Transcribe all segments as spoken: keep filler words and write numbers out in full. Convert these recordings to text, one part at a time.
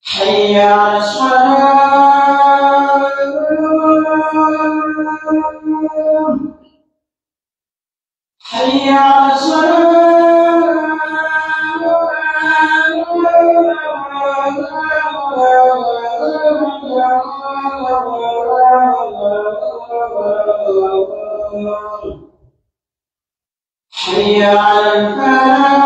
حي على الصلاة. حي على الصلاة. حي على الفلاح.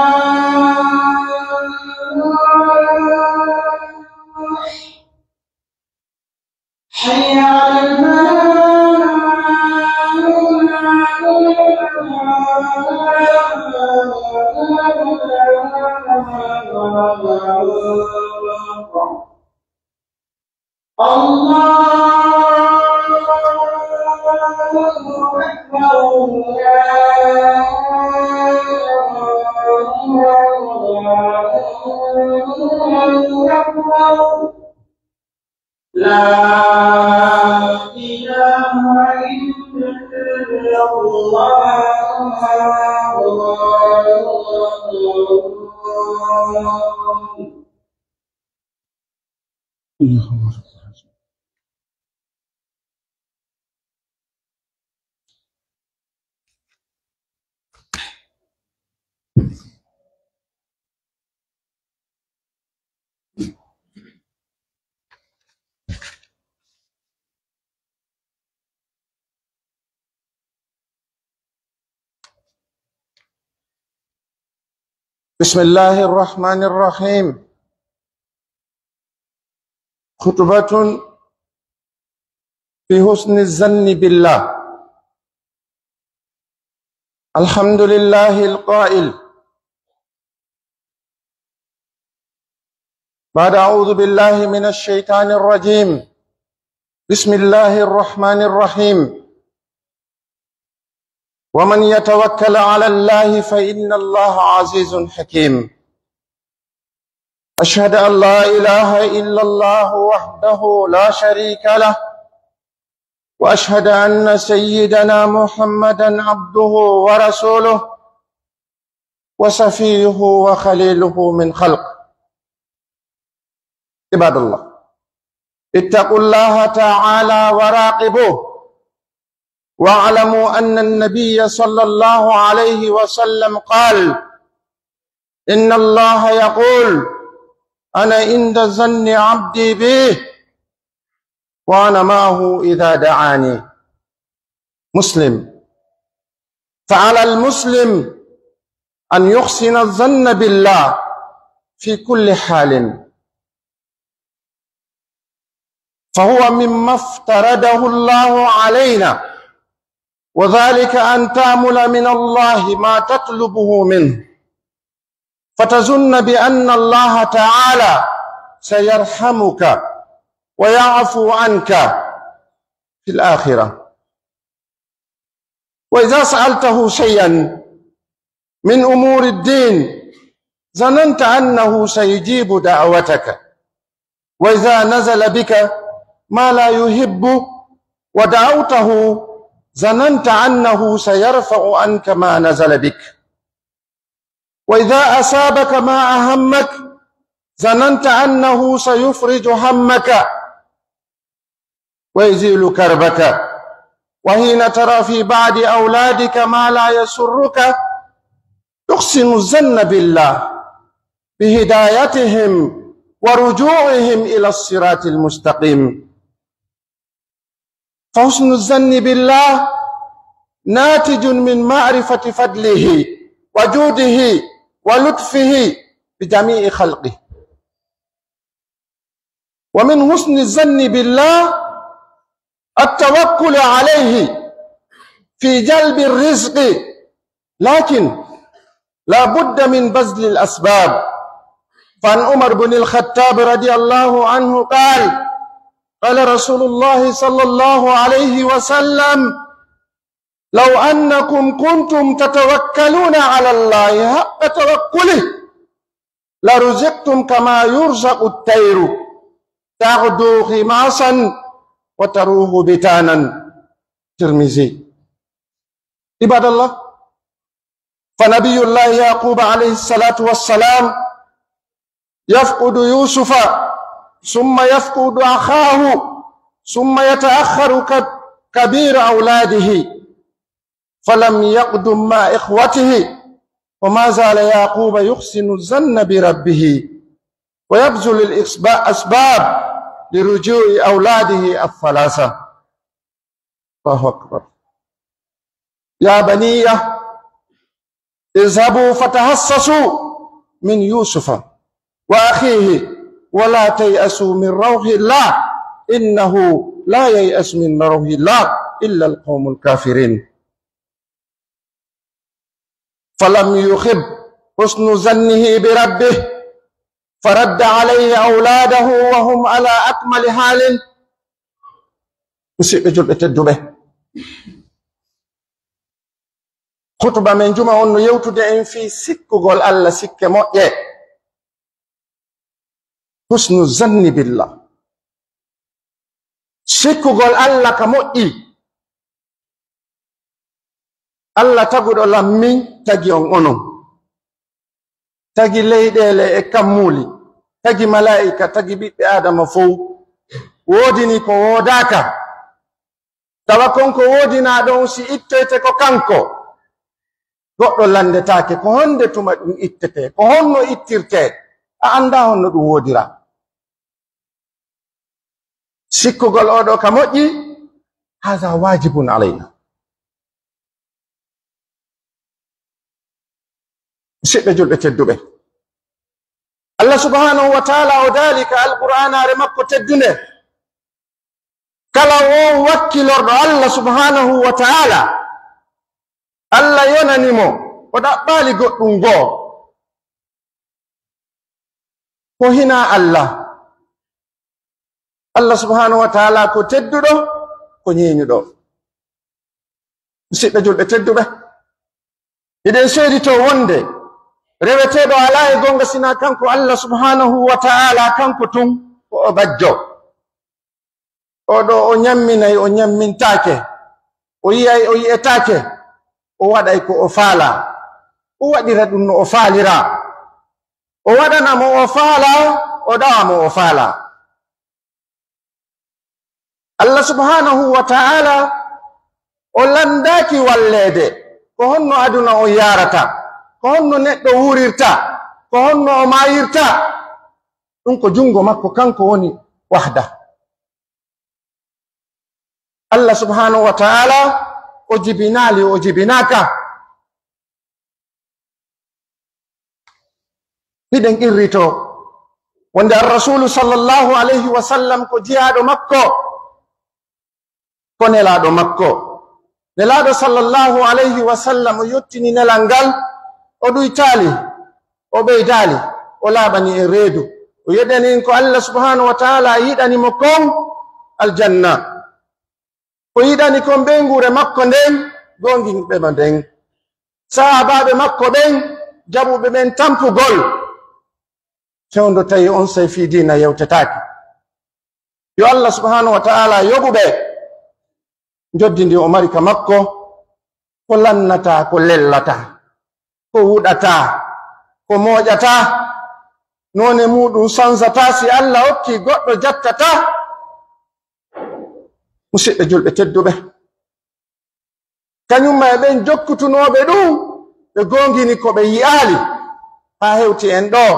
حي على الفلاح. الله أكبر. الله أكبر. لا إله إلا الله. بسم الله الرحمن الرحيم. خطبة في حسن الظن بالله. الحمد لله القائل بعد أعوذ بالله من الشيطان الرجيم. بسم الله الرحمن الرحيم. ومن يتوكل على الله فإن الله عزيز حكيم. أشهد أن لا إله إلا الله وحده لا شريك له، وأشهد أن سيدنا محمدا عبده ورسوله وصفيه وخليله من خلقه. عباد الله، اتقوا الله تعالى وراقبوه، واعلموا أن النبي صلى الله عليه وسلم قال: إن الله يقول: أنا عند ظن عبدي بي، وأنا معه إذا دعاني. مسلم. فعلى المسلم أن يحسن الظن بالله في كل حال، فهو مما افترضه الله علينا، وذلك أن تأمل من الله ما تطلبه منه، فتظن بأن الله تعالى سيرحمك ويعفو عنك في الآخرة. وإذا سألته شيئا من أمور الدين ظننت أنه سيجيب دعوتك، وإذا نزل بك ما لا يحب ودعوته ظننت أنه سيرفع عنك ما نزل بك، وإذا أصابك ما أهمك ظننت أنه سيفرج همك ويزيل كربك، وحين ترى في بعض أولادك ما لا يسرك تحسن الظن بالله بهدايتهم ورجوعهم إلى الصراط المستقيم. فحسن الظن بالله ناتج من معرفة فضله وجوده ولطفه بجميع خلقه. ومن حسن الظن بالله التوكل عليه في جلب الرزق، لكن لا بد من بذل الأسباب. فعن عمر بن الخطاب رضي الله عنه قال: قال رسول الله صلى الله عليه وسلم: لو أنكم كنتم تتوكلون على الله حق توكله لرزقتم كما يرزق الطير تغدو خماصا وتروح بطانا. ترمذي. عباد الله، فنبي الله يعقوب عليه الصلاة والسلام يفقد يوسف، ثم يفقد أخاه، ثم يتأخر ك-، كبير أولاده، فلم يقدم مع إخوته، وما زال يعقوب يحسن الظن بربه، ويبذل الأسباب لرجوع أولاده الثلاثة. الله أكبر. يا بني اذهبوا فتحسسوا من يوسف وأخيه ولا تيأسوا من روح الله إنه لا ييأس من روح الله إلا القوم الكافرين. فلم يخب حسن ظنه بربه فرد عليه أولاده وهم على أكمل حال. Musidɓe julɓe tedduɓe, hutuba men juma on no yewtude en fii sikkugol Alla sikke moƴƴe. Husnu zanni billah. Sikkugol Alla ka moƴƴi. Alla taguɗo lammin tagi on onon. Tagi leyɗeele e kammuuli. Tagi malaa'ika, tagi ɓiɓɓe Aadama fow. Woodini ko woodaaka. Tawa kon ko woodinaa ɗon si ittoyte ko kanko. Goɗɗo lanndetaake, ko honde tuma ɗum ittete? Ko honno ittirte? A anndaa honno ɗum woodiraa. Sikkugol oo ɗoo ka moƴƴi, haza waajibun alayna. Musidɓe julɓe tedduɓe, Allah subhanahu wa ta'ala o daali ka alqur'aanaare makko teddunde, kala on wakkilorɗo Allah subhanahu wa ta'ala, Allah yonani mo, o ɗaɓɓaali goɗɗum goo. Ko hinaa Allah. Allah subhanahu wa ta'ala ko tedduɗo, ko ñeeñuɗo. Musidɓe julɓe tedduɓe, hiɗen seeditoo wonde reweteeɗo alaa e goonga sinaa kanko Allah subhanahu wa ta'ala, kanko tun ko o bajjo. Oo ɗoo o ñamminay, o ñammintaake, o yi'ay, o yi'etaake, o waɗay ko o faalaa, o waɗira ɗum no o faaliraa, o waɗana mo o faalaa, o ɗawa mo o faalaa. Allah subhanahu wa ta'ala o lanndaaki walleede, ko honno aduna on yaarata, ko honno neɗɗo wuurirta, ko honno o maayirta, ɗum ko junngo makko kanko woni wahda. Allah subhanahu wa ta'ala o jibinaali, o jibinaaka. Hiɗen qirritoo wonde Ar-Rasuulu sallallahu alayhi wa sallam ko jiyaaɗo makko, ko nelaaɗo makko. Nelaaɗo sallallahu alayhi wa sallam o yottini nelal ngal, o ɗuytaali, o ɓeydaali, o laaɓani en reedu. O yeɗani en ko Allah subhanahu wa ta'ala yiɗani mo kon, aljanna. O yiɗani kon ɓeynguure makko nden, goonginɓe mo nden. Sahaabaaɓe makko ɓen, jaɓuɓe ɓen tampugol. Fewndo tawi on sey fii diina yewtetaake. Yo Allah subhanahu wa ta'ala yoɓu ɓe. Njoddi ndi o mari ka makko, ko lannataa, ko lellataa, ko wuɗataa, ko mooƴataa, noone muuɗum sansataa, si Allah okkii goɗɗo jattataa. Musidɓe julɓe tedduɓe, kañum ma e ɓen jokkutunooɓe ɗum, ɓe goongini ko ɓe yi'aali, haa hewti en ɗoo,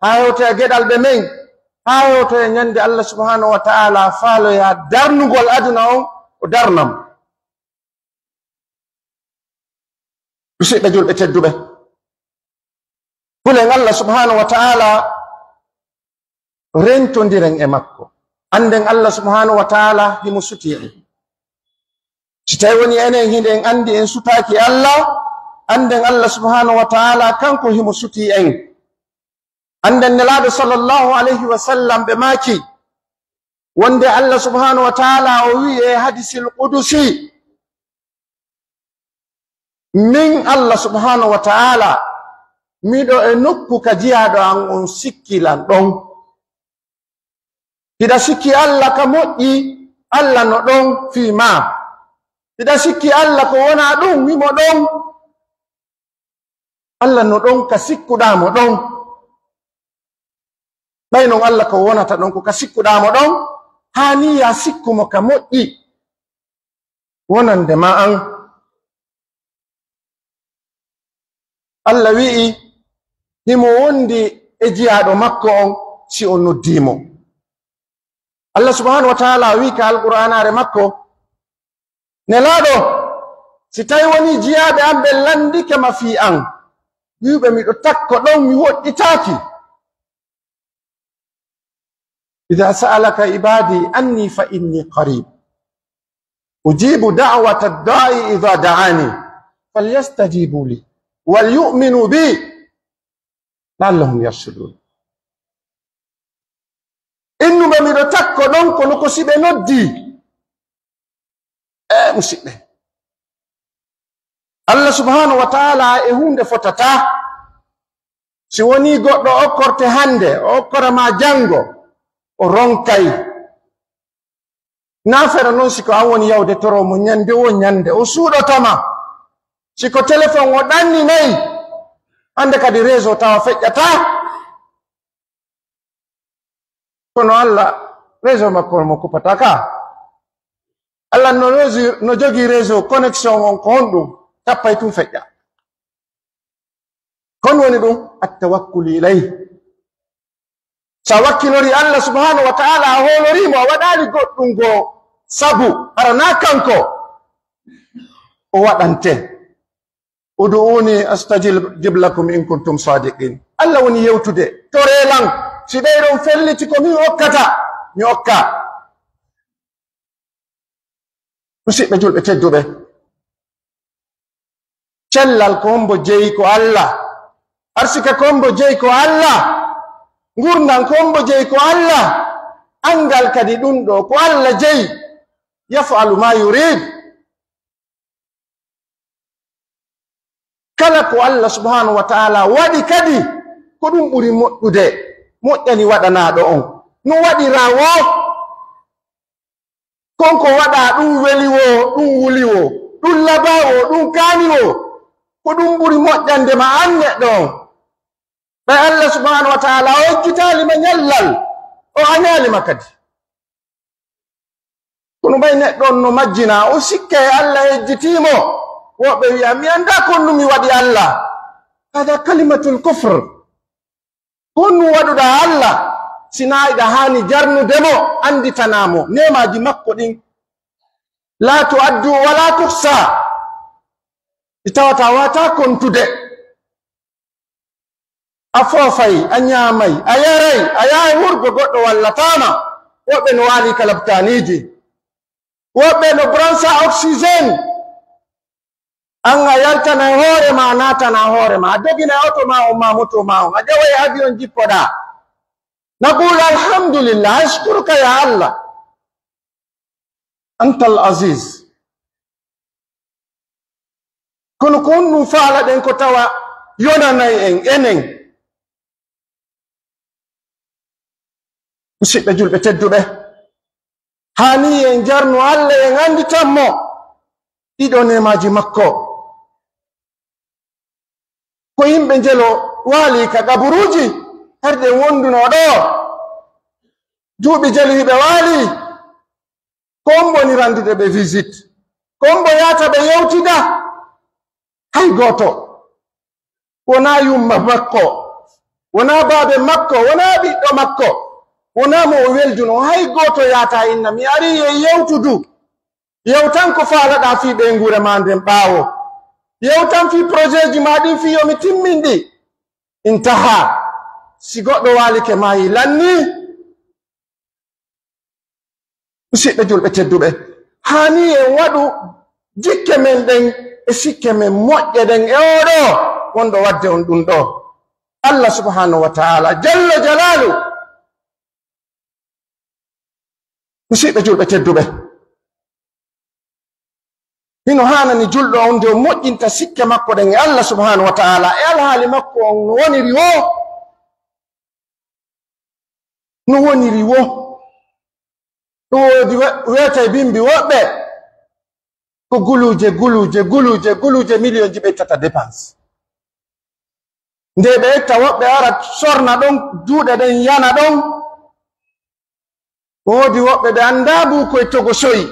haa hewta e geɗalɓe men, haa hewta e ñande Allah subhanahu wa ta'ala faaloyaa darnugol aduna on, o darna mo. Musidɓe julɓe tedduɓe, hulen Allah subhanahu wa ta'ala, rentondiren e makko. Annden Allah subhanahu wa ta'ala himo sutii en. Si tawi woni enen hiɗen anndi en sutaaki Allah, annden Allah subhanahu wa ta'ala kanko himo sutii en. Annden Nelaaɗo sallallahu alayhi wa sallam ɓe maaki wonde Allah subhanahu wa ta'ala o wi'i e hadisil qudusi, min Allah subhanahu wa ta'ala, miɗo e nokku ka jiyaaɗo an on sikki lan ɗon. Hiɗa sikki Allah ka moƴƴi, Allah no ɗon fii maa. Hiɗa sikki Allah ko wonaa ɗun, himo ɗon. Alla no ɗon ka sikkuɗaa mo ɗon. Ɓay non Alla ko wonata ɗon ko ka sikkuɗaa mo ɗon, haani yaa sikku mo ka moƴƴi. Wonande ma an. Alla wi'i, himo wondi e jiyaaɗo makko on si o noddii mo. Alla subhanahu wa ta'ala wi'i ka alqur'aanaare makko, Nelaaɗo, si tawi wonii jiyaaɓe an ɓen lanndike ma fii an, wi'uɓe miɗo takko ɗon mi woɗɗitaaki. إذا سألك عبادي عني فإني قريب أجيب دعوة الداع إذا دعاني فليستجيبوا لي وليؤمنوا بي لعلهم يرشدون. Innuɓe miɗo takko ɗon kono ko si ɓe noddii. E musiɓɓe, Allah subhanahu wa ta'ala e huunde fotataa. Si wonii goɗɗo okkorte hannde, o okkora ma janngo, o ronkay. Naa fera non si ko an woni yahude toro mo ɲande woo ɲande, o suuɗoto ma. Si ko telefon o ɗanninay, hannde kadi réseau tawa feƴƴataa. Kono Allah, réseau makko on mo kuppataa ka. Allah no réseau, no jogii réseau, connexion on ko honɗum? Tappay tun feƴƴa. Ko honɗum woni ɗum? At-tawakkulu ilayhi. Sa wakkilori Allah subhanahu wa ta'ala, a hoolorii mo, a waɗaali goɗɗum goo sabu, hara naa kanko, o waɗante. Ud'uuni astajib lakum in kuntum saadiqin. Allah woni yewtude. Toree lan. Si ɓeyɗon felliti ko min okkata, mi okka. Musiɓɓe julɓe tedduɓe. Cellal ko hombo jeyi ko Allah. Arsika ko hombo jeyi ko Allah. Ngurndan ko hombo jeyi ko Allah. Anngal kadi ɗum ɗo ko Allah jeyi. Yaf'alu ma yurid. Kala ko Allah subhanahu wa ta'ala waɗi kadi, ko ɗum ɓuri moƴƴude, moƴƴani waɗanaaɗo on. No waɗiraa woo, kon ko waɗaa ɗum weli woo, ɗum wuli woo, ɗum labaa woo, ɗum kaani woo, ko ɗum ɓuri moƴƴande ma an neɗɗo on. Ɓay Allah subhanahu wa ta'ala o yejjitaali ma ɲallal, o aɲaali ma kadi. Kono ɓay neɗɗo on no majjinaa, o sikka e Allah yejjitii mo. Woɓɓe wi'a, "Mi anndaa ko honɗum mi waɗi Allah." Hada kalimatul kufr. Ko honɗum waɗuɗaa Allah? Si naa hiɗa haani jarnude mo, annditanaa mo neemaaji makko ɗin. La tu'addu wa la tuhsa. Ɗi tawata waawataa kontude. A foofay, a ɲaamay, a yaray, a yahay wurgo, goɗɗo wallataa ma. Woɓɓe no waalii ka laptaaniiji. Woɓɓe no bransa oxygène. An a yaltanay hoore ma, a naatanaa hoore ma. A doginay oto ma on, maa moto ma on. A ƴaway avion jippoɗaa. Naqulu alhamdulillah, ashkuruka ya Allah. Antal Aziz. Kono ko honɗum faalaɗen ko tawa yonanay en, enen? Musiɓɓe julɓe tedduɓe, haani en jarnu Allah, en annditan mo ɗiɗo neemaaji makko. Ko yimɓe njelo waali ka qaburuuji, harde wondunoo ɗoo. Duuɓi jelu hiɓe waali, ko hombo woni randude ɓe visite? Ko hombo yaata ɓe yewtida? Hay gooto. Wonaa yumma makko, wonaa baabe makko, wonaa ɓiɗɗo makko, wonaa mo o weldunoo. Hay gooto yaata inna, "Mi arii yo yewtudu." Yewtan ko faalaɗaa fii ɓeynguure maa nden ɓaawo. Yewtan fii projetji maa ɗin fii yo mi timmin ɗi. Intaha. Si goɗɗo waalike maayi lannii. Musiɓɓe julɓe tedduɓe, haani en waɗu jikke men ɗen e sikke men moƴƴe ɗen e oo ɗoo wonɗo waɗde on ɗum ɗoo. Allah subhanahu wa ta'ala, jalla jalaalu. Musiɓɓe julɓe tedduɓe, hino haanani julɗo on nde o moƴƴinta sikke makko ɗen e Allah subhanahu wa ta'ala, e alhaali makko on no woniri woo, no woniri woo. Ɗum woodi we-, weetay bimbi woɓɓe ko guluuje, guluuje, guluuje, guluuje miliyonji ɓe ittata dépense. Nde ɓe etta, woɓɓe ara sorna ɗon, juuɗe ɗen yana ɗon. Woodi woɓɓe ɓe anndaa buu koy togosoyi.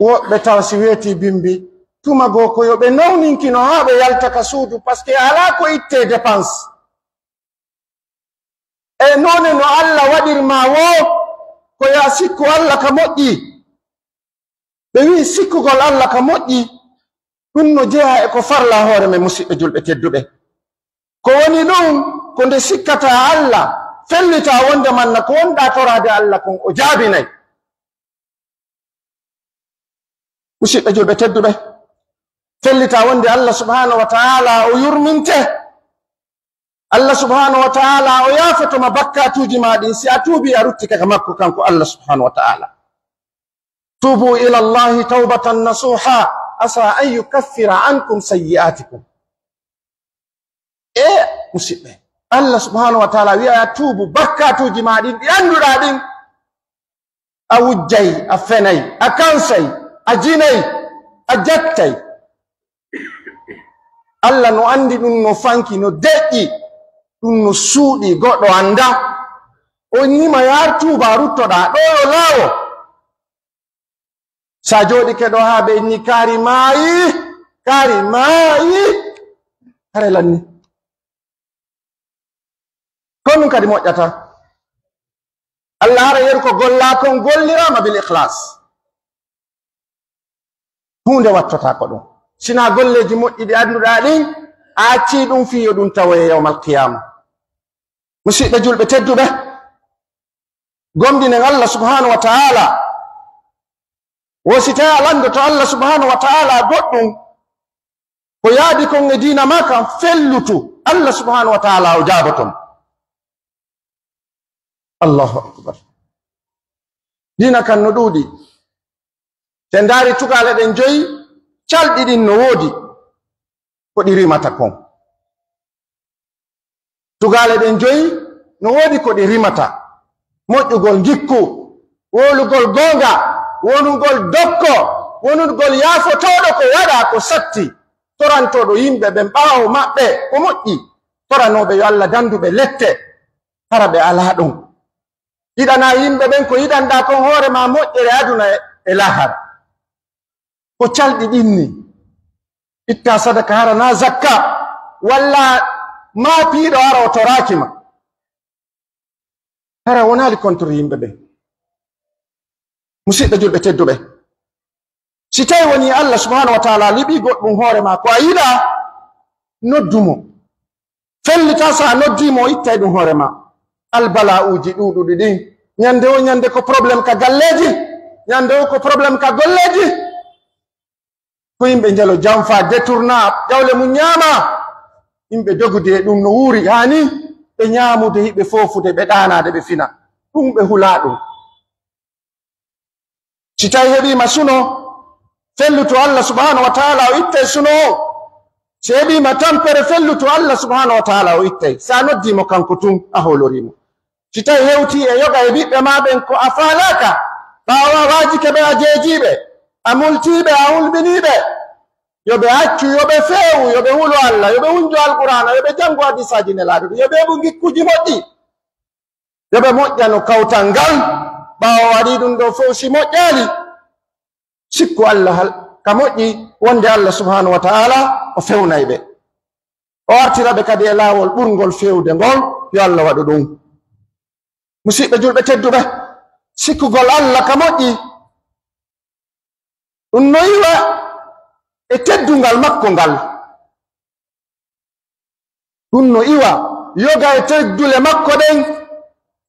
Woɓɓe tawa si weetii bimbi, tuma goo ko yo ɓe nawninkino haa ɓe yalta ka suudu, paske alaa ko ittee dépense. E noone no Alla waɗir maa woo, ko yo a sikku Alla ka moƴƴi. Ɓe wi'i sikkugol Alla ka moƴƴi, ɗun no jeyaa e ko farlaa hoore men, musiɓɓe julɓe tedduɓe. Ko woni ɗun, ko nde sikkataa Alla, fellitaa wonde manna ko wonɗaa toraade Alla kon, o jaabinay. Musiɓɓe julɓe tedduɓe, fellitaa wonde Alla subhaanahu wa ta'aalaa o yurminte. Alla subhaanahu wa ta'aalaa o yaafoto ma bakkaatuuji maa ɗin si a tuubii a ruttike ka makko kanko Alla subhaanahu wa ta'aalaa. Tuubu ila Allahi tawbatan nasuha, asa an yukaffira ankum sayyi'atikum. E musiɓɓe, Alla subhaanahu wa ta'aalaa wi'a a tuubu bakkaatuuji maa ɗin ɗi annduɗaa ɗin. A wujjay, a fenay, a kansay, a jinay, a jattay. Alla no anndi ɗun no fanki, no deƴƴi, ɗun no suuɗi, goɗɗo anndaa. O inni ma yaar tuuba, ruttoɗaa, ɗoo yo laawo. Sa jooɗike ɗoo haa ɓe inni kaari maayi, kaari maayi, hare lanni. Ko ɗun kadi moƴƴata. Alla hara yeru ko gollaa kon golliraama bil ikhlas. Huunde wattotaako ɗun. Sinaa golleeji moƴƴi ɗi annduɗaa ɗin, a accii ɗun fii yo ɗun tawoye yawmal qiyaama. Musiɓɓe julɓe tedduɓe, gomɗinen Alla subhaanahu wa ta'aalaa. Wo si tawii a lanndoto Alla subhaanahu wa ta'aalaa goɗɗun, ko yaadi kon e diina maa kan, fellutu, Alla subhaanahu wa ta'aalaa o jaaboto ma. Allahu akbar. Diina kan no ɗuuɗi. Si en ndaari tugaale ɗen joyi, calɗi ɗin no woodi ko ɗi rimata kon. Tugaale ɗen joyi no woodi ko ɗi rimata. Moƴƴugol ngikku, wowlugol goonga, wonugol dokko, wonugol yaafotooɗo ko waɗaa ko satti, torantooɗo yimɓe ɓen ɓaawo maɓɓe ko moƴƴi, toranooɓe yo Alla danndu ɓe lette, hara ɓe alaa ɗon. Yiɗanaa yimɓe ɓen ko yiɗanɗaa kon hoore maa moƴƴere aduna e, e lahara. Ko calɗi ɗin nii. Ittaa sadaka hara naa zakka, walla maa piiɗo ara o toraaki ma. Hara wonaali contre yimɓe ɓen. Musiɓɓe julɓe tedduɓe, si tawii wonii Alla subhaanahu wa ta'aalaa liɓii goɗɗun hoore maa ko a yiɗaa, noddu mo. Fellitaa si a noddii mo, o ittay ɗun hoore maa. Albala'uuji ɗuuɗuɗi ɗin. Ɲande woo ɲande ko problème ka galleeji. Ɲande woo ko problème ka golleeji. Ko yimɓe njalo janfaa, détourna, jawle mun ɲaamaa. Yimɓe dogudi e ɗun no wuuri haa nii. Ɓe ɲaamude, hiɓe foofude, ɓe ɗaanaade, ɓe fina. Ɗun ɓe hulaa ɗun. Si tawii heɓii ma suno, fellutu Alla subhaanahu wa ta'aalaa, o ittay suno on. Si heɓii ma tampere, fellutu Alla subhaanahu wa ta'aalaa, o ittay. Si a noddii mo kanko tun, a hoolorii mo. Si tawii hewtii e yoga e ɓiɓɓe maa ɓen ko a faalaaka, ɓaawo a waajike ɓe a jeejii ɓe, a multii ɓe, a hulɓinii ɓe, yo ɓe accu, yo ɓe feewu, yo ɓe hulu Alla, yo ɓe hunju Alqur'aana, yo ɓe janngu hadiisaaji Nelaaɗo ɗin, yo ɓe heɓu ngikkuuji moƴƴi. Yo ɓe moƴƴano kawtal ngal, ɓaawo waɗii ɗun ɗoo fow, si moƴƴaali, sikku Alla hal-, ka moƴƴi wonde Alla subhaanahu wa ta'aalaa o fewnay ɓe. O artira ɓe kadi e laawol ɓurngol feewde ngol, yo Alla waɗu ɗun. Musiɓɓe julɓe tedduɓe, sikkugol Alla ka moƴƴi, ɗun no iwa e teddungal makko ngal. Ɗun no iwa yoga e teddule makko ɗen,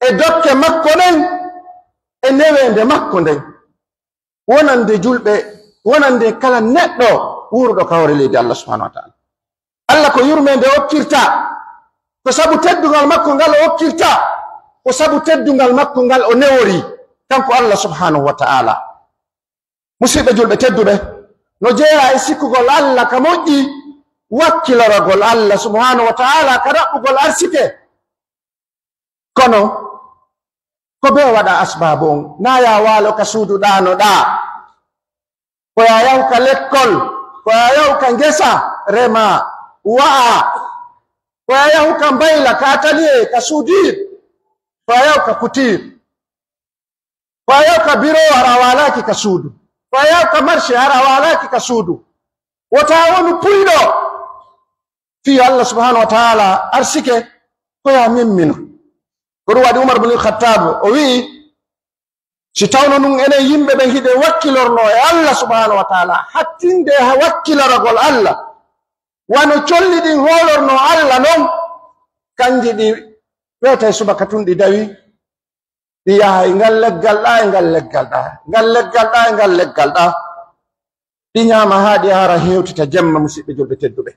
e dokke makko ɗen, e neweende makko nden. Wonande julɓe, wonande kala neɗɗo wuuruɗo ka hoore leydi Allah subhanahu wa ta'ala. Allah ko yurmeende okkirta, ko sabu teddungal makko ngal o okkirta, ko sabu teddungal makko ngal o newori, kanko Allah subhanahu wa ta'ala. Musiɓɓe julɓe tedduɓe, no jeyaa e sikkugol Allah ka moƴƴi, wakkiloragol Allah subhanahu wa ta'ala ka ɗaɓɓugol arsike. Kono ko bee waɗa asbaabu on, naa yaa waalo ka suudu ɗaanoɗaa, ko yaa yahu ka lekkol, ko yaa yahu ka ngesa remaa, Wa'a. Ko a yahu ka mbayla, ka atelier, ka suudir. Ko a yahu ka kutir. Ko a yahu ka biro, hara a waalaaki ka suudu. Ko a yahu ka marché, hara a waalaaki ka suudu. Wota a wonu puyɗo. Fii Allah subhanahu wa ta'ala arsike, ko yo a memmino. Ko ɗum waɗi Umar bin Khattab, o wi'i, si tawno nun enen yimɓe ɓen hiɗen wakkilorno e Allah subhanahu wa ta'ala, hattinde e wakkilaragol Allah, wano colli ɗin hoolorno Allah non, kanji ɗi wewtay subaka tun ɗi dawi, ɗi yaha e ngal leggal ɗa, e ngal leggal ɗa, ngal leggal ɗa, e ngal leggal ɗa. Ɗi ñaama haa ɗi hara hewtita jemma, musiɓɓe julɓe tedduɓe.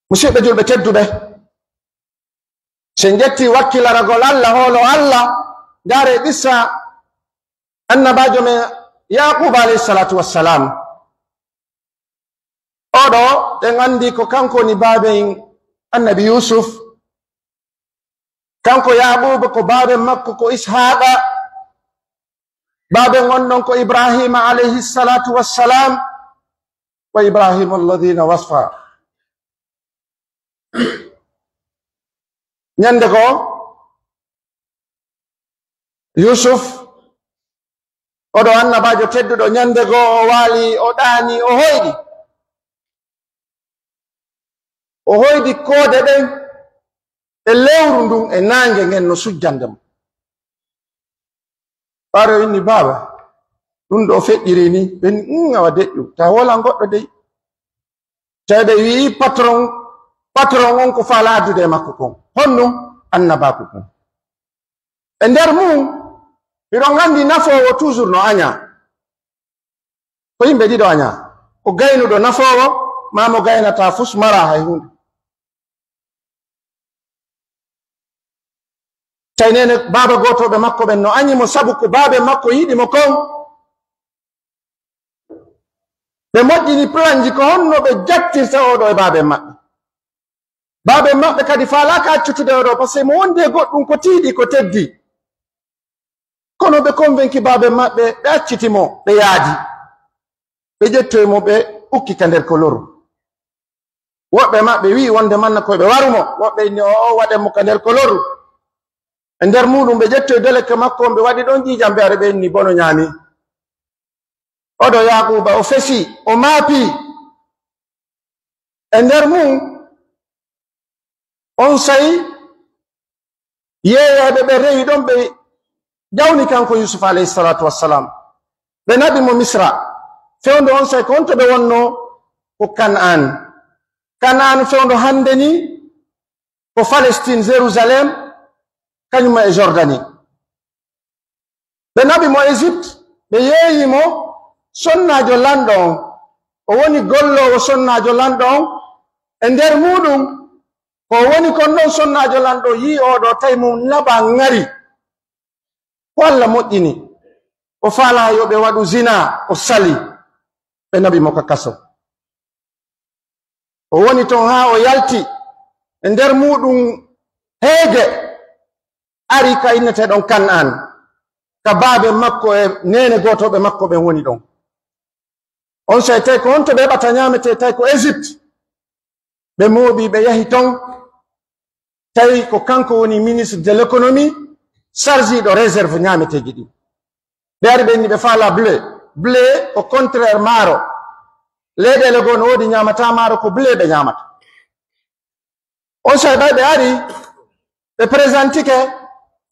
Musiɓɓe julɓe tedduɓe, si en ƴetti wakkilaragol Allah, hoolo Allah, ndaare qissa annabaajo men Yaquba alayhi salatu wassalam. Oo ɗoo, en anndi ko kanko woni baaben annabi Yusuf. Kanko Yaquba ko baaben makko ko Ishaqa. Baaben on ɗon ko Ibrahima alayhi salatu wassalam. Wa Ibrahima alladhina wasfa. Ñande goo, Yusuf, oo ɗoo annabaajo tedduɗo, ñande goo o waali, o ɗaani, o hoyɗi. O hoyɗi koode ɗen e lewru ndun e naange ngen no sujjande mo. Ɓaade o inni, "Baaba, ɗun ɗoo feƴƴiri ni?" Ɓe inni, "Mm, awa deƴƴu, tawa wolan goɗɗo dey." Tawi ɓe wi'i patron, patron on ko faalaa addude e makko kon. Honɗun? Annabaaku kon. E nder mun, hiɗon anndi nafoowo toujours no añaa. Ko yimɓe ɗiɗo añaa. Ko gaynuɗo nafoowo, maa mo gaynataa fus maraa hay huunde. Tawi neene baaba gootooɓe makko ɓen no añi mo sabu ko baaben makko yiɗi mo kon. Ɓe moƴƴini planji ko honno ɓe jattirta oo ɗoo e baaben maɓɓe. Baaben maɓɓe kadi faalaaka accutude oo ɗoo, par ce que mo wondi e goɗɗun ko tiiɗi, ko teddi. Kono ɓe convaincu baaben maɓɓe, ɓe acciti mo, ɓe yaadi. Ɓe ƴettoyi mo, ɓe ukki ka nder koloru. Woɓɓe maɓɓe wi'i wonde manna ko ɓe waru mo, woɓɓe inni, "Oo, waɗen mo ka nder koloru." E nder muuɗum ɓe ƴettoyi deleke makko on, ɓe waɗi ɗon ƴiiƴam, ɓe ari ɓe inni, "Bono ñaami." Oo ɗoo Yaaquuba, o fesi, o maapi. E nder mum, onsay yeeyeeɓe ɓe rewi ɗon, ɓe ƴawni kanko Yuusuf alayhi salaatu wassalaam. Ɓe naɓi mo Misra. Fewndo onsay ko on to ɓe wonnoo? Ko Kan'aan. Kan'aan fewndo hannde nii ko Palestine, Jérusalem, kañum e Jordanie. Ɓe naɓi mo Egypte, ɓe yeeyi mo sonnaajo lanɗo on. O woni golloowo sonnaajo lanɗo on. E nder muuɗum, ko o woni kon ɗon sonnaajo lanɗo, yi'i oo ɗoo, tawi mum naba ŋari. Ko Alla moƴƴini. O faalaa yo ɓe waɗu zinaa, o sali. Ɓe naɓi mo ka kaso. O woni ton haa o yalti. E nder muuɗum heege ari ka inneteeɗon Kan'aan, ka baabe makko e neene gootooɓe makko ɓen woni ɗon. Onsay tawi ko honto ɓe heɓata ñaametee? Tawi ko Egypte. Ɓe mooɓi, ɓe yahi ton. Tawi ko kanko woni ministre de l'économie, sarjiiɗo réserve ñaameteeji ɗin. Ɓe ari, ɓe inni ɓe faalaa blé. Blé ko contraire maaro. Leyɗeele goo no woodi ñaamataa maaro, ko blé ɓe ñaamata. Onsay ɓay ɓe ari, ɓe présentike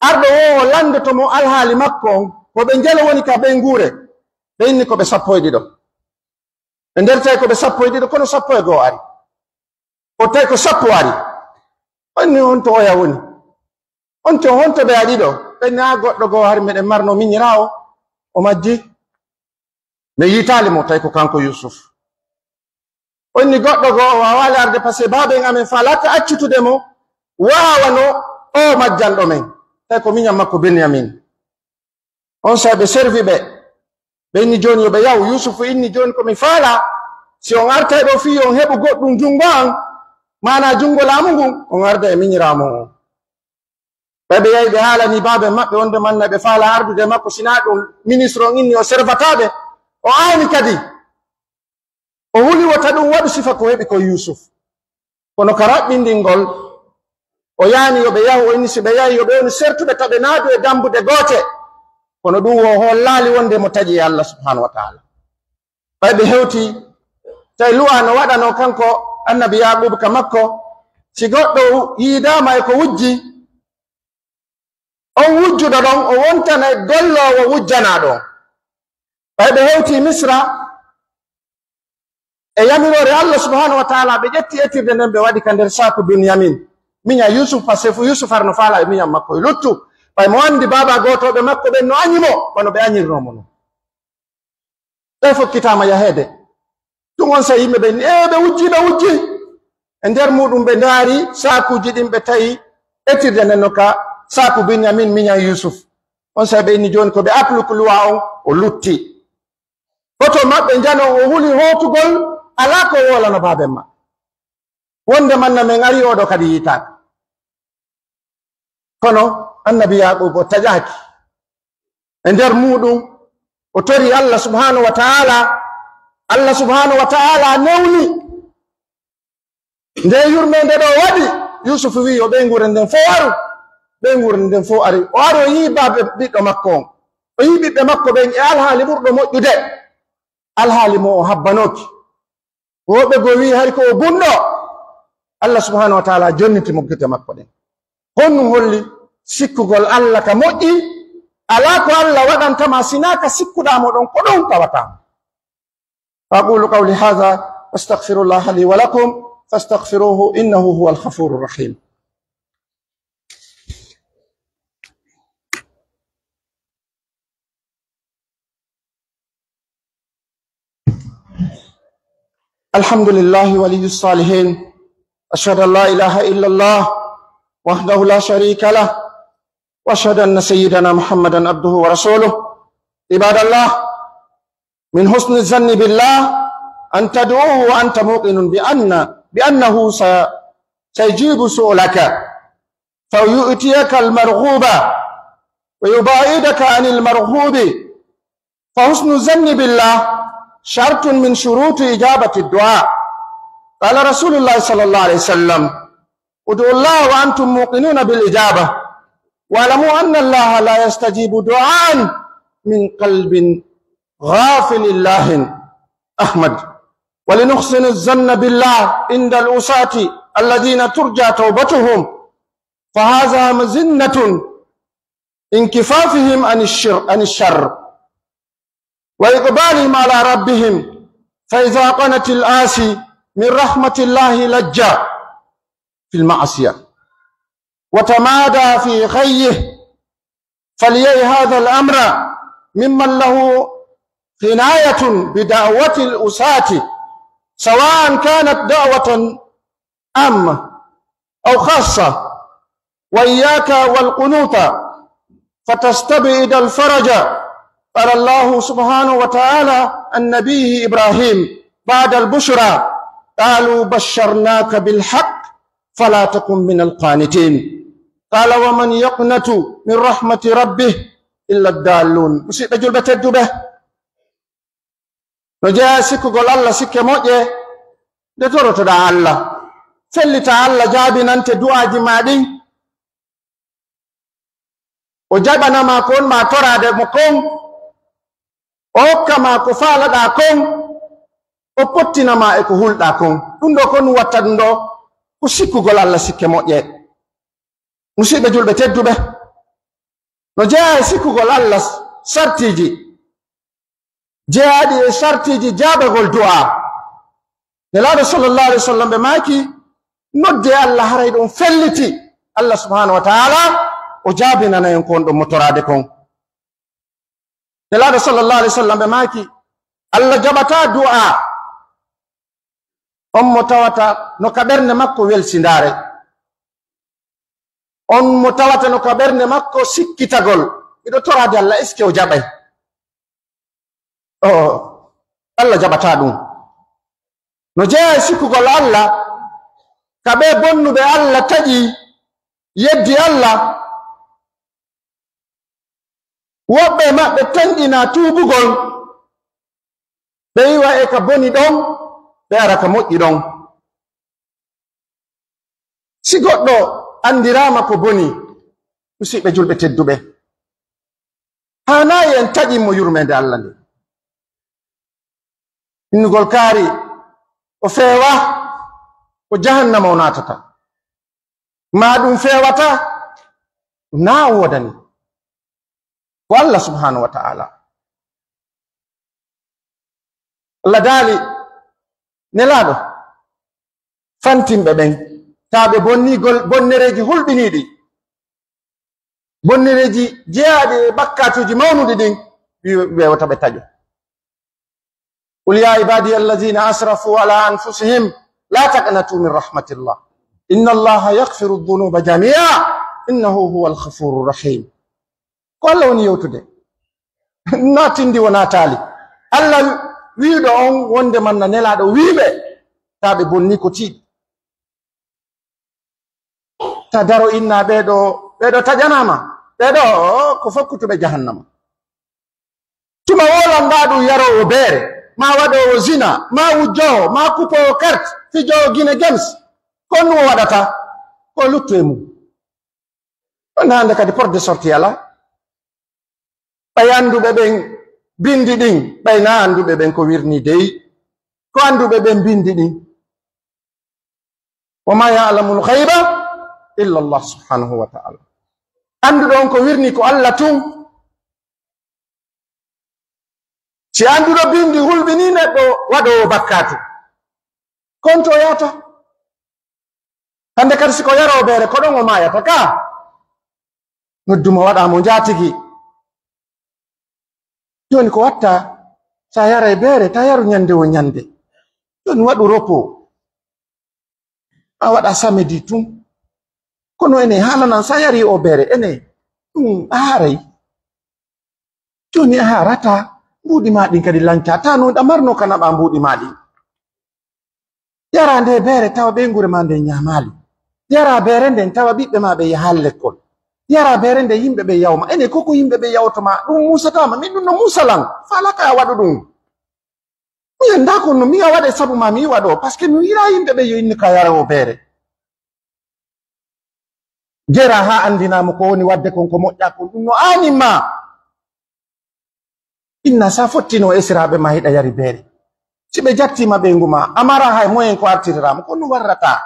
arɗo woo o lanndoto mo alhaali makko on, ko ɓe njelo woni ka ɓeynguure. Ɓe inni ko ɓe sappo e ɗiɗo. Ɓe nder tawi ko ɓe sappo e ɗiɗo, kono sappo e goo ari. O tawi ko sappo ari. O inni, "Honto oya woni? Honto, honto ɓe ari ɗoo?" Ɓe inni, "Aa, goɗɗo goo hari meɗen marno miñiraawo, o majji. Men yiitaali mo, tawi ko kanko Yuusuf." O inni, "Goɗɗo goo o waawaali arde, par ce que baaben amen faalaaka accutude mo, waawano o majjanɗo men. Tawi ko miñan makko Benyamin." Onsay ɓe servi ɓe. Ɓe inni, "Jooni yo ɓe yahu." Yuusufu inni, "Jooni ko mi faalaa, si on artay ɗoo fii yo on heɓu goɗɗum junngo an, maanaa junngo laamu ngun, on arda e miñiraawo mon on." Ɓay ɓe yahi, ɓe haalanii baaben maɓɓe wonde manna ɓe faalaa ardude e makko, sinaa ɗum ministre on inni o servataa ɓe. O aani kadi. O huli wota ɗum waɗu sifa ko heɓi kon Yuusuf. Kono ka raɓɓindingol, o yaani yo ɓe yahu, o inni si ɓe yahi yo ɓe wonu sertuɓe taɓe naadu e dambude goote. Kono ɗum wo hollaali wonde mo taƴi e Allah subhanahu wa ta'ala. Ɓay ɓe hewti, tawi luwa no waɗanoo kanko annabi Yaaquuba ka makko, si goɗɗo yiidaama e ko wujji, on wujjuɗo ɗon, o wontanay golloowo wujjanaaɗo on. Ɓay ɓe hewti Misra, e yamiroore Allah subhanahu wa ta'ala, ɓe ƴetti etirde nden, ɓe waɗi ka nder saaku Bunyamin. Miña Yusuf, parce que fu Yusuf har no faala e miñan makko e luttu. Ɓay mo andi baaba gootooɓe makko ɓen no añi mo, wano ɓe añirnoo mo non. Ɓe fokkitaama yaheede. Ɗum on saa'i yimɓe ɓen, "Ee, ɓe wujji, ɓe wujji." E nder muuɗum ɓe ndaari saakuuji ɗin, ɓe tawi etirde nden no ka saaku Binyamin, miñan Yusuf. On saa'i ɓe inni, "Jooni ko ɓe apluku luwa on, o lutti." Hoto maɓɓe njanon o huli hootugol, alaa ko woolano baaben maɓɓe. Wonde manna men ari, oo ɗoo kadi yiitaaka. Kono annabi Yaaquuba o taƴaaki. E nder muuɗum, o tori Allah subhanahu wa ta'ala. Allah subhanahu wa ta'ala newni. Nde yurmeende ɗoo waɗi, Yuusufu wi'i, "Yo ɓeynguure nden fow aru." Ɓeynguure nden fow ari. O ari, o yi'i baabe ɓiɗɗo makko on. O yi'i ɓiɓɓe makko ɓen e alhaali ɓurɗo moƴƴude. Alhaali mo o habbanooki. Woɓɓe goo wi'i hari ko o bunɗo. Allah subhanahu wa ta'ala jonniti mo gite makko ɗen. Honɗum holli sikkugol Allah ka moƴƴi? Alaa ko Allah waɗanta ma sinaa ka sikkuɗaa mo ɗon, ko ɗon tawata mo. Aqulu qawli hadha, astaghfirullaha li wa lakum, fastaghfiruhu innahu huwal ghafurur rahim. الحمد لله ولي الصالحين. أشهد أن لا إله إلا الله وحده لا شريك له، وأشهد أن سيدنا محمدا عبده ورسوله. عباد الله، من حسن الظن بالله أن تدعوه وأنت موقن بأن، بأنه س-، سيجيب سؤلك، فيؤتيك المرغوب ويباعدك عن المرهوب. فحسن الظن بالله شرط من شروط إجابة الدعاء. قال رسول الله صلى الله عليه وسلم: "ادعوا الله وأنتم موقنون بالإجابة، واعلموا أن الله لا يستجيب دعاء من قلب غافل لاه". أحمد. ولنحسن الظن بالله عند العصاة الذين ترجى توبتهم، فهذا مظنة انكفافهم عن الشر، عن الشر، وإقبالهم على ربهم، فإذا قنط العاصي من رحمة الله لج في المعصية وتمادى في غيه، فليعي هذا الأمر ممن له عناية بدعوة العصاة، سواء كانت دعوة عامة أو خاصة، وإياك والقنوط فتستبعد الفرج. قال الله سبحانه وتعالى عن نبيه إبراهيم بعد البشرى: "قالوا بشرناك بالحق فلا تكن من القانطين." قال: "ومن يقنط من رحمة ربه إلا الضالون." Musidɓe julɓe tedduɓe, no jeyaa e sikkugol Allah sikke moƴƴe, nde torotoɗaa Allah, fellitaa Allah jaabinante du'aaji maa ɗin, o jaɓana maa ko won maa toraade mo kon, o hokka maa ko faalaɗaa kon, o pottina maa e ko hulɗaa kon. Ɗum ɗoo ko ɗum watta ɗum ɗoo ko sikkugol Allah sikke moƴƴe. Musidɓe julɓe tedduɓe, no jeyaa e sikkugol Allah sartiiji jeyaaɗi e sartiiji jaabagol du'aa. Nelaaɗo sallallahu alaihi wasallam ɓe maaki, nodde Allah haray ɗum felliti. Allah subhanahu wa ta'ala o jaabinana en ko won ɗon mo toraade kon. Nelaaɗo sallallahu alaihi wasallam ɓe maaki, Allah jaɓataa du'aa on mo tawata no ka ɓernde makko welsindaare. On mo tawata no ka ɓernde makko sikkitagol, miɗo toraade Allah, est-ce que o jaɓay? O, Allah jaɓataa ɗum. No jeyaa e sikkugol Allah, ka ɓe bonnuɓe Allah taƴi, yeddi Allah, woɓɓe e maɓɓe tenɗinaa tuubugol, ɓe iwa e ka boni ɗon, ɓe ara ka moƴƴi ɗon. Si goɗɗo anndiraama ko boni, musiɓɓe julɓe tedduɓe, haanaayi en taƴin mo yurmeende Alla nden. Innugol kaari, o feewa, ko jahannama o naatata. Maa ɗum feewata, naa o woodani. Ko Alla subhaanahu wa ta'ala. Alla daali, Nelaaɗo, fantinɓe ɓen, taa ɓe bonnii gol-, bonnereeji hulɓiniiɗi, bonnereeji jeyaaɗi e bakkaatuuji mawnuɗi ɗin, wi-, wewata ɓe taƴo. قل يا عبادي الذين أسرفوا على أنفسهم لا تقنطوا من رحمة الله إن الله يغفر الذنوب جميعا إنه هو الغفور الرحيم. Ko Alla woni yewtude. Naatindi o naataali. Alla wi'uɗo on wonde manna Nelaaɗo wi'ɓe, taa ɓe bonni ko tiiɗi. Ta daro inna ɓee ɗoo, ɓee ɗoo taƴanaama. Ɓee ɗoo, ko fokkutuɓe jahannama. Tuma woo lanɗaa ɗum yaroowo beere, maa waɗoowo zina, maa wujjoowo, maa kupoowo kart, fijoowo Gine Games. Ko honɗum o waɗata? Ko luttu e mum. Ɗon hannde kadi porte de sortie alaa. Ɓay annduɓe ɓen binndi ɗin, ɓay naa annduɓe ɓen ko wirnii dey. Ko annduɓe ɓen binndi ɗin. وما يعلم الغيب إلا الله سبحانه وتعالى. Annduɗo on ko wirnii ko Alla tun. Si annduɗo binndi hulɓinii neɗɗo waɗoowo bakkaatu, kon to o yahata? Hannde kadi si ko yaroowo beere, ko ɗon o maayata ka. Noddu mo waɗaa mo njaatigi. Jooni ko watta, sa yaray beere, ta yaru ñande wo ñande. Jooni waɗu repos. A waɗa samedi tun. Kono ene haalanan sa yari o beere, ene ɗum a haray. Jooni a harata, mbuuɗi ma ɗin kadi lancata, no ɗa marno ka naɓa mbuuɗi ma ɗin. Yara nde beere tawa ɓeynguure ma nden ñaamaali. Yara beere nden tawa ɓiɓɓe ma ɓe yahaali lekkol. Yara beere nden yimɓe ɓe yawma. Ene ko ko yimɓe ɓe yawto ma, ɗum musata ma, min ɗum no musalan. Faalaka a waɗu ɗum. Mi anndaa ko no mi a waɗa sabu ma mi waɗo, parce que mi wi'ira yimɓe ɓe yo innu ka yara o beere. Jera haa anndinaa mo ko woni waɗde kon ko moƴƴa kon, ɗum no aani ma. Inna sa fottino esiraaɓe ma hiɗa yari beere. Si ɓe jattiima ɓeyngu ma, a mara hay moyen ko artiriraama, ko no warrata.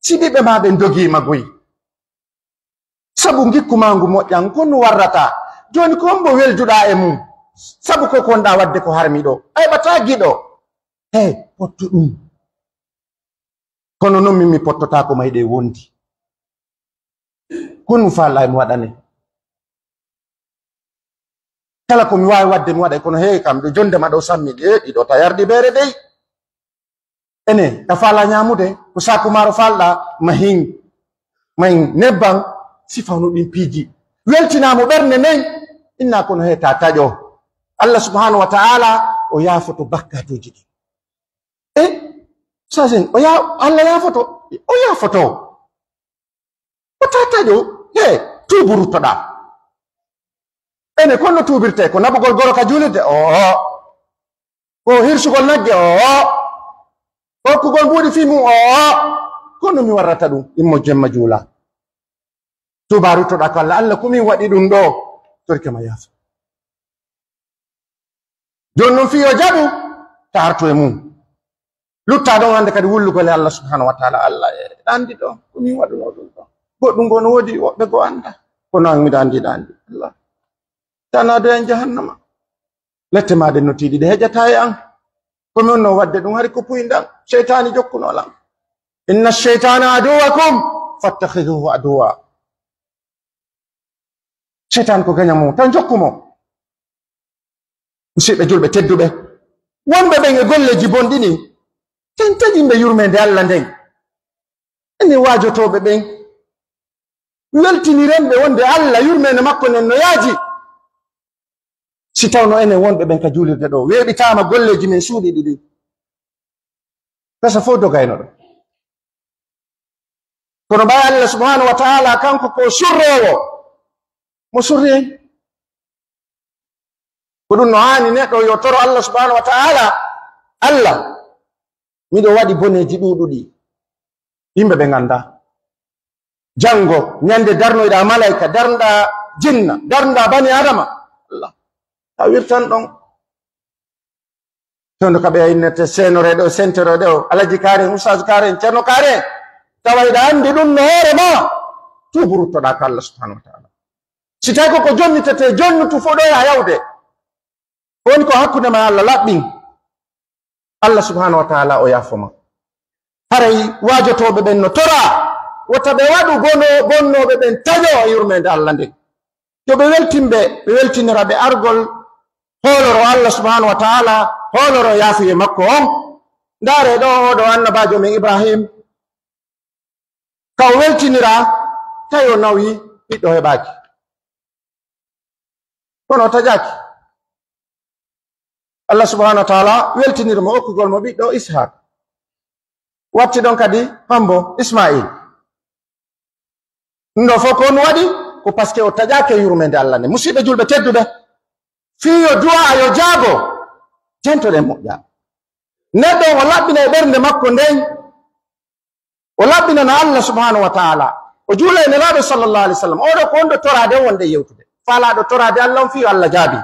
Si ɓiɓɓe ma ɓen dogiima goy. Sabu ngikku ma ngu moƴƴan, ko no warrata. Jooni ko hombo welduɗaa e mum? Sabu ko konɗaa waɗde ko harmi ɗo. A heɓataa giɗo. Hey, pottu ɗum. Kono non min mi pottotaako mayɗe wondi. Ko ɗum faalɗaa e mi waɗane. Kala ko mi waawi waɗde mi waɗay, kono hey kam ɗo jonde ma ɗo sammi ɗe ɗiɗo ta yardi beere dey. Ene, ka faalaa ñaamude, ko saaku maaro faalɗaa, mahin, mahin nebban, si fawno ɗin piiji. Weltinaa mo ɓernde nden, inna kono hey ta taƴo. Allah subhanahu wa ta'ala, o yaafoto bakkaatuuji ɗin. E, sasin, o ya-, Allah yaafoto, o yaafoto. O tataƴo, he, tuubu ruttoɗaa. Ene, kono tuubirtee, ko naɓugol goro ka juulirde, oo. Ko hirsugol nagge, oo. Hokkugol mbuuɗi fii mum, oo. Kono mi warrata ɗum, immo jemma juula. Tuuba ruttoɗaa ko Allah, Allah ko min waɗi ɗum ɗoo, torike ma yaafo. Jooni non fii yo jaɓu, ta artu e mum. Luttaa ɗon hannde kadi wullugol e Allah subhanahu wa ta'ala. Allah e ɗa anndi ɗo, ko min waɗunoo ɗum ɗo. Goɗɗum goo no woodi woɓɓe goo annda. Kono an miɗa anndi, ɗa anndi. Allah. Tan ado en jahannama. Lette ma ɗen no tiiɗi, ɗe heƴataa e an. Ko mi wonnoo waɗde ɗum, hari ko puyndan. Seytaani jokkunoo lan. Inna sheytana aduwakum, fattakhiduhu aduwa. Seytaane ko gaña mo, tan jokku mo. Musiɓɓe julɓe tedduɓe, wonɓe ɓen e golleeji bonɗi ɗin, ten taƴinɓe yurmeende Allah nden. Enen waajotooɓe ɓen, weltiniren ɓe wonde Allah yurmeende makko nden no yaaji. Si tawno enen wonɓe ɓen ka juulirde ɗo, weeɓitaama golleeji men suuɗiiɗi ɗin, gasa fof dogayno ɗo. Kono ɓay Allah subhanahu wa ta'ala kanko ko surroowo, mo surri en. Ko ɗum no haani neɗɗo yo toro Allah subhanahu wa ta'ala, Allah, Miɗo waɗi boneeji ɗuuɗuɗi. Yimɓe ɓen anndaa. Janngo, ñande darnoyɗaa malaa'ika, darnɗaa jinna, darnɗaa bani Aadama. Allah. A wirtan ɗon. Tondo ka ɓe innete seenoree ɗo, sentoree ɗo, Alaji Kaare, Ustaazu Kaare, Ceerno Kaare. Tawa hiɗa anndi ɗum no hoore maa. Tuubu ruttoɗaa ka Allah subhanahu wa ta'ala. Si tawi ko ko jonnitetee, jonnutu fof ɗo e a yawde. Ko woni ko hakkunde ma e Allah laɓɓin. Allah subhanahu wa ta'ala o yaafo ma. Haray waajotooɓe ɓen no toraa, wota ɓe waɗu bono-, bonnooɓe ɓen taƴoo e yurmeende Allah nden. Yo ɓe weltin ɓe, ɓe weltinira ɓe argol hooloro Allah subhanahu wa ta'ala, hooloro yaafuyee makko on. Ndaaree ɗoo, oo ɗoo annabaajo men Ibrahim, ka o weltiniraa, tawi o nawi, ɓiɗɗo heɓaaki. Kono o taƴaaki. Allah subhanahu wa ta'ala weltiniri mo okkugol mo ɓiɗɗo Ishaq. Watti ɗon kadi hombo Ismail. Ɗum ɗoo fof ko on waɗi, ko parce que o taƴaaki e yurmeende Allah nde. Musidɓe julɓe tedduɓe, fii yo du'a yo jaabo, jantoɗen moƴƴa. Neɗɗo o laɓɓina e ɓernde makko nden, o laɓɓinana Allah subhanahu wa ta'ala. O juula e Nelaaɗo sallallahu alaihi wasallam. Oo ɗoo ko on ɗoo toraade on wonde yewtude. Faalaaɗo toraade Allah on fii yo Allah jaabi.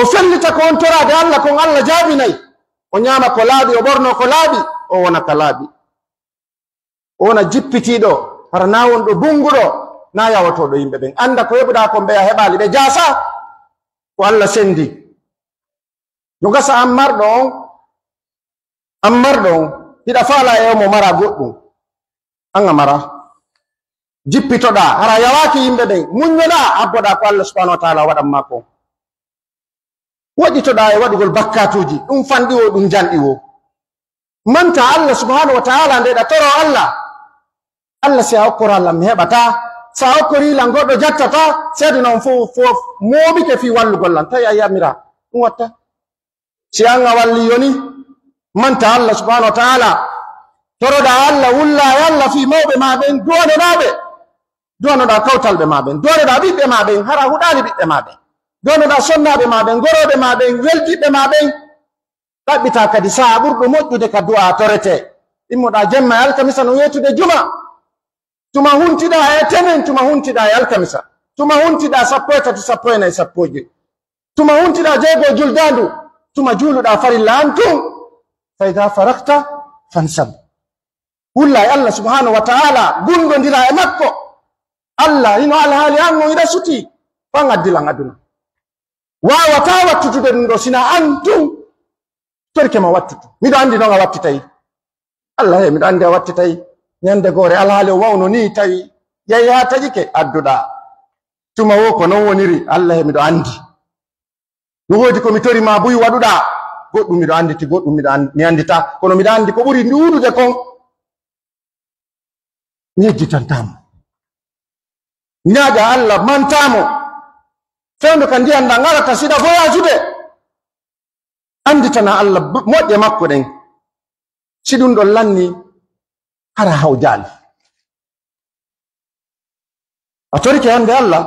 O fellita ko on toraade Allah kon Allah jaabinay. O ñaama ko laaɓi, o ɓornoo ko laaɓi, o wona ka laaɓi. O wona jippitiiɗo, hara naa wonɗo bunnguɗo, naa yawotooɗo yimɓe ɓen. Annda ko heɓuɗaa kon ɓe a heɓaali, ɓe jaasa. Ko Allah senndi. No gasa an marɗo on, an marɗo on, hiɗa faalaa e omo mara goɗɗum. An a mara. Jippitoɗaa, hara yawaaki yimɓe ɓen. Muññoɗaa, abboɗaa ko Allah subhanahu wa ta'ala waɗan maa kon. Woɗɗitoɗaa e waɗugol bakkaatuuji, ɗum fanɗi woo, ɗum janɗi woo. Manta Allah subhanahu wa ta'ala, nde ɗa toro Allah. Allah, si a okkoraa lan, mi heɓataa. Si a okkorii lan, goɗɗo jattataa. Si aduna on fof, fof mooɓike fii wallugol lan, tawi a yamiraa. Ɗum watta. Si an a wallii yoni, manta Allah subhanahu wa ta'ala. Toroɗaa Allah, wullaa e Allah fii mawɓe maa ɓen, du'anoɗaa ɓe. Du'anoɗaa kawtalɓe maa ɓen, du'anoɗaa ɓiɓɓe maa ɓen, hara huɗaali ɓiɓɓe maa ɓen. Du'anoɗaa sonnaaɓe maa ɓen, gorooɓe maa ɓen, weldiɓɓe maa ɓen. Ɗaɓɓitaa kadi sahaa ɓurɗo moƴƴude ka du'aa toretee. Immoɗaa jemma e alkamisa no weetude juma. Tuma huntiɗaa e tenen, tuma huntiɗaa e alkamisa. Tuma huntiɗaa sappo e tati, sappo e nayi, sappo e joy. Tuma huntiɗaa jeego juldaandu. Tuma juuluɗaa farilla an tun. Fa idaa faragta fansab. Wulla e Allah subhanahu wa ta'ala, gundondiraa e makko. Allah, hino alhaali an on hiɗa sutii, fan addi lan aduna. Waawataa wattutude ɗum ɗoo, sinaa an tun torike ma wattutu. Miɗo anndi non a wattitay. Allah, he, miɗo anndi a wattitay. Ñande goore alhaali o wawno nii, tawi ƴeewi haa taƴike, adduɗaa. Tuma woo ko non woniri, Allah, he, miɗo anndi. No woodi ko mi tori ma buy waɗuɗaa. Goɗɗum miɗo annditi, goɗɗum miɗo an-, mi annditaa. Kono miɗo anndi ko ɓuri ɗuuɗude kon, mi yejjitantaa mo. Ñaaƴa Allah, mantaa mo. Fewndo ka ndiyan ɗan arata, siɗa voyaasude. Annditana Allah b-, moƴƴe makko ɗen. Si ɗum ɗon lanni, hara hawjaali. A torike hannde Allah,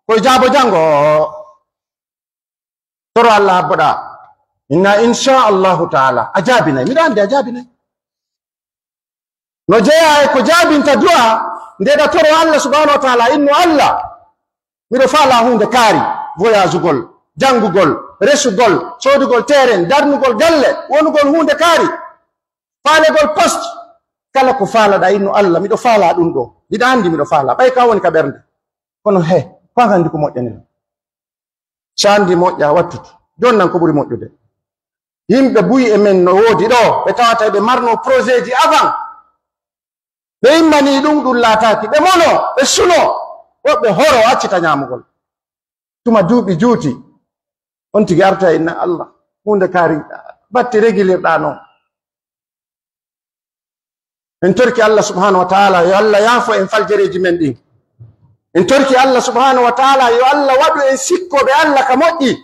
ko e jaabo janngo. Toro Allah habboɗaa. Inna insha Allahu ta'ala. A jaabinay. Miɗo anndi a jaabinay. No jeyaa e ko jaabinta du'a, nde ɗa toro Allah subhanahu wa ta'ala, innu Allah, miɗo faalaa huunde kaari, voyaasugol, janngugol, resugol, soodugol teeren, darnugol galle, wonugol huunde kaari, faalegol poste, kala ko faalaɗaa, innu Allah, miɗo faalaa ɗum ɗoo, miɗo anndi miɗo faalaa, ɓay ka woni ka ɓernde. Kono he, ko an anndi ko moƴƴani lan. Si a anndi moƴƴa, wattutu. Jooni nan ko ɓuri moƴƴude. Yimɓe buy e men no woodi ɗoo, ɓe tawata ɓe marno projetji avant. Ɓe immanii ɗum, ɗum laataaki. Ɓe mono, ɓe suno. Woɓɓe horo, accita ñaamugol. Tuma duuɓi juuti, on tigi arta e inna Allah. Huunde kaari, batti regilirɗaa non. En torki Allah subhanahu wa ta'ala, yo Allah yaafo en faljareeji men ɗin. En torki Allah subhanahu wa ta'ala, yo Allah waɗu en sikkooɓe Allah ka moƴƴi.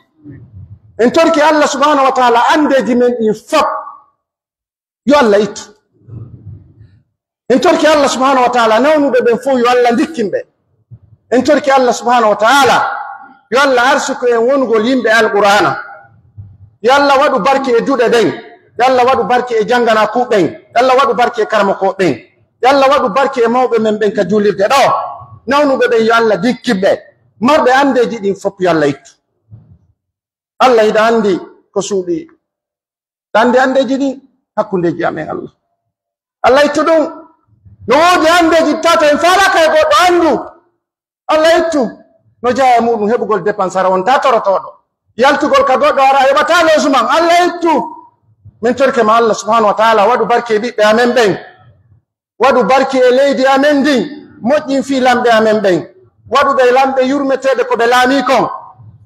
En torki Allah subhanahu wa ta'ala, anndeeji men ɗin fop, yo Allah ittu. En torki Allah subhanahu wa ta'ala, nawnuɓe ɓen fof, yo Allah ndikkin ɓe. En torki Allah subhanahu wa ta'ala, yo Allah arsuku en wonugol yimɓe Alqur'aana. Yo Allah waɗu barke e duɗe ɗen. Yo Alla waɗu barke e jannganaaku ɓen. Yo Alla waɗu barke e karamoko ɓen. Yo Alla waɗu barke e mawɓe men ɓen ka juulirde ɗoo. Nawnuɓe ɓen, yo Alla jikkin ɓe. Marɓe anndeeji ɗin fof, yo Alla ittu. Alla hiɗa anndi ko suuɗi. Ɗa anndi anndeeji ɗin, hakkundeeji amen, Alla. Alla ittu ɗum. No woodi anndeeji tato en faalaaka e goɗɗo anndu. Alla ittu. No jeyaa e muɗum heɓugol dépensara, wontaa torotooɗo. Yaltugol ka goɗɗo, ara a yoɓataa logement. Alla ittu. Min torike ma, Alla subhanahu wa ta'ala, waɗu barke e ɓiɓɓe amen ɓen. Waɗu barke e leydi amen ndin. Moƴƴin fii lamɓe amen ɓen. Waɗu ɓe lamɓe yurmeteeɓe ko ɓe laamii kon.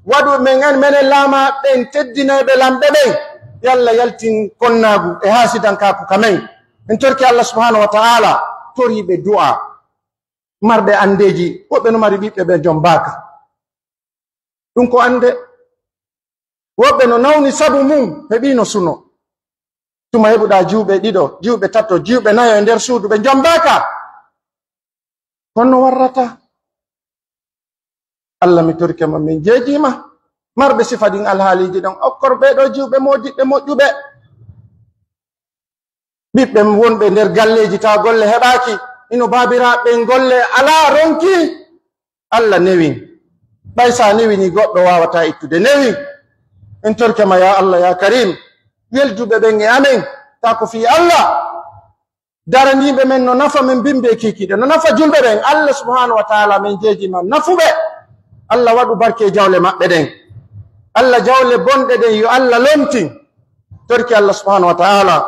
Waɗu men, menen laamaa ɓen teddinayɓe lamɓe ɓen. Yo Alla yaltin konnaagu e haasidankaaku ka men. Min torike Alla subhanahu wa ta'ala, toriiɓe du'a. Marɓe anndeeji, woɓɓe no mari ɓiɓɓe ɓe jombaaka. Ɗum ko annde. Woɓɓe no nawni sabu mum, heɓii no suno. Tuma heɓuɗaa jiwɓe ɗiɗo, jiwɓe tato, jiwɓe nayo e nder suudu, ɓe jombaaka. Kono no warrata. Alla, mi torike ma, min jeejii ma. Marɓe sifa ɗin alhaaliiji ɗon, okkor ɓee ɗoo jiwɓe moodiɓɓe moƴƴuɓe. Ɓiɓɓe wonɓe nder galleeji, tawa golle heɓaaki, hino baabiraaɓe ɓen golle alaa ronki, Alla newin. Ɓay sa newini, goɗɗo waawataa ittude. Newin. En torike ma, ya Alla, ya Karim. Welduɓe ɓen e amen, taa ko fii Alla. Daraniiɓe men no nafa men bimbi e kiikiiɗe, no nafa julɓe ɓen. Alla subhanahu wa ta'ala, men jeejii ma, nafu ɓe. Alla waɗu barke e jawle maɓɓe ɗen. Alla, jawle bonɗe ɗen, yo Alla lontin. Torike Alla subhanahu wa ta'ala,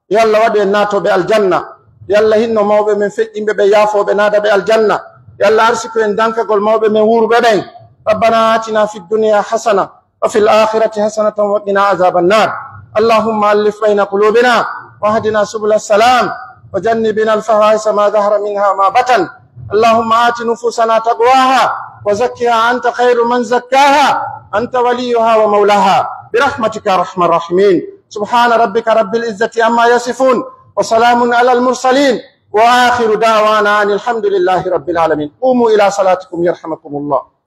yo Alla waɗu en naatooɓe aljanna. Yo Alla hinno mawɓe men feƴƴinɓe ɓe, yaafooɓe, naada ɓe aljanna. Yo Alla arsiko en dankagol mawɓe men wuuruɓe ɓen. ربنا آتنا في الدنيا حسنة وفي الآخرة حسنة وقنا عذاب النار. اللهم ألف بين قلوبنا واهدنا سبل السلام وجنبنا الفواحش ما ظهر منها وما بطن. اللهم آت نفوسنا تقواها وزكها أنت خير من زكاها أنت وليها ومولاها برحمتك يا أرحم الراحمين. سبحان ربك رب العزة عما يصفون وسلام على المرسلين وآخر دعوانا أن الحمد لله رب العالمين. قوموا إلى صلاتكم يرحمكم الله.